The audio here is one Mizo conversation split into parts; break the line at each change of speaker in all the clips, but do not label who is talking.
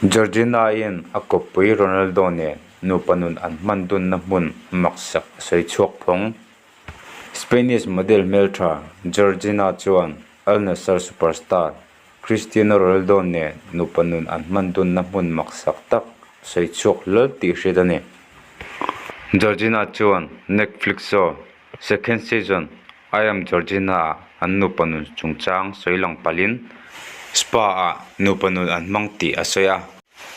Georgina-in a kawppui Ronaldo nen nupa nun an hman dunna hmun maksak a sawi chhuak phawng. Spanish model hmeltha Georgina chuan Al Nassr superstar Cristiano Ronaldo nen nupa nun an hman dunna hmun maksak tak a sawi chhuak hlawl tih hriat a ni. Georgina chuan Netflix show Second Season I Am Georgina-ah an nupa nun chungchang sawi lang palhin spa-ah nupa nun an hmang tih a sawi a.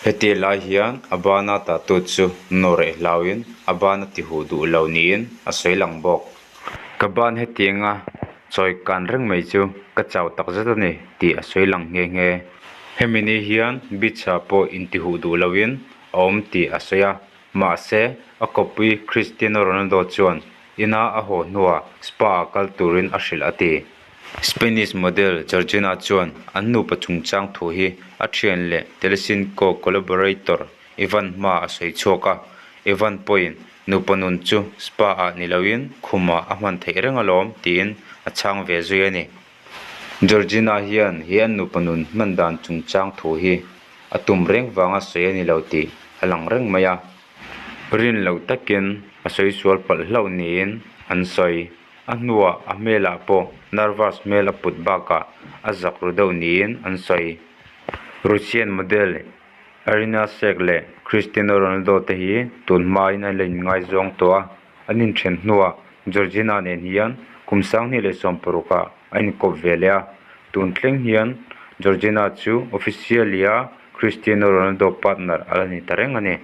Heti lai hian a bana tattoo chu nawreh hlauin a ban a ti huh duh lo niin a sawi lang bawk. Ka ban hetianga chawi kan reng mai chu ka chau tak zet a ni tih a sawi lang nghe nghe. Hemi ni hian beach-ah pawh inti huh duh loin a awm tih a sawi a. Mahse, a kawppui Cristiano Ronaldo chuan ina a haw hnuah spa-ah kal turin a hrilh a ti. Spanish model Georgina chuan an nupa chungchang thu hi a thian leh Telecinco collaborator Ivan hma a sawi chhuak a. Ivan pawhin nupa nun chu spa-ah ni loin khumah a hman theih reng alawm tiin a chhang ve zui a ni. Georgina hian he an nupa nun hman dan chungchang thu hi a tum reng vanga sawi a ni lo tih a lang reng mai a. Rin loh takin a sawi sual palh hlauh niin an sawi. A hnuah a hmelah pawh nervous hmel a put bakah a zak ru deuh niin an sawi. Russian model Irina Shayk leh Cristiano Ronaldo te hi tun hmain an la inngaizawng tawh a. An inthen hnuah Georgina nen hian kum 2016 ah a inkawp ve leh a, tun thleng hian Georgina chu officially a Cristiano Ronaldo partner a la ni ta reng a ni.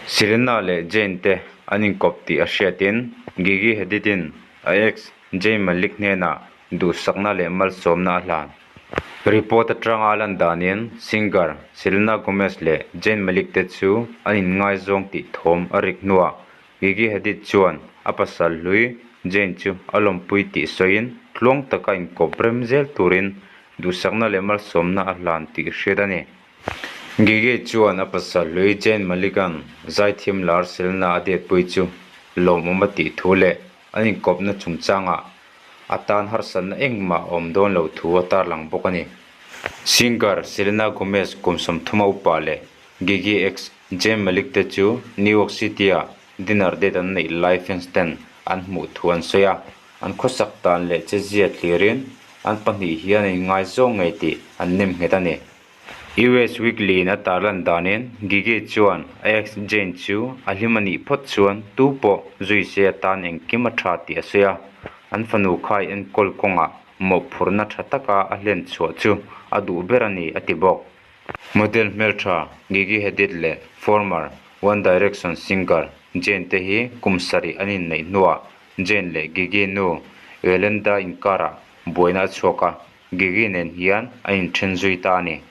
Selena leh Jane te an inkawp tih a hriatin Gigi Hadid-in a ex Zayn Malik hnenah duhsakna leh malsawmna a hlan. Report atanga a lan danin singer Selena Gomez leh Zayn Malik te chu an inngaizawng tih thawm a rik hnuah Gigi Hadid chuan a pasal hlui Jane chu a lawmpui tih sawiin tluang taka inkawp rem zel turin duhsakna leh malsawmna a hlan tih hriat a ni. Gigi chuan a pasal hlui Jane Malik-a'n zaithiam lar Selena a detpui chu lawmawm a tih thu leh an inkawpna chungchangah a tan harsatna engmah a awm dawn lo thu a tarlang bawk a ni. Singer Selena Gomez kum 30 a upa leh Gigi ex Zayn Malik te chu New York City-ah dinner date an neih lai fans ten an hmuh thu an sawi a, an khawsak dan leh chezia thlirin an pahnih hian an inngaizawng ngei tih an nem nghet a ni. US Weekly-in a tarlan danin Gigi chuan a ex Zayn chu a hlim a nih phawt chuan tu pawh zui se atan engkim a tha tih a sawi a, an fanu khai enkawl kawngah mawhphurhna tha taka a hlen chhuah chu a duh ber a ni a ti bawk. Model hmeltha Gigi Hadid leh former One Direction singer Zayn te hi kum sarih an inneih hnuah Zayn leh Gigi nu Yolanda inkarah buaina a chhuak a, Gigi nen hian an inthen zui ta a ni.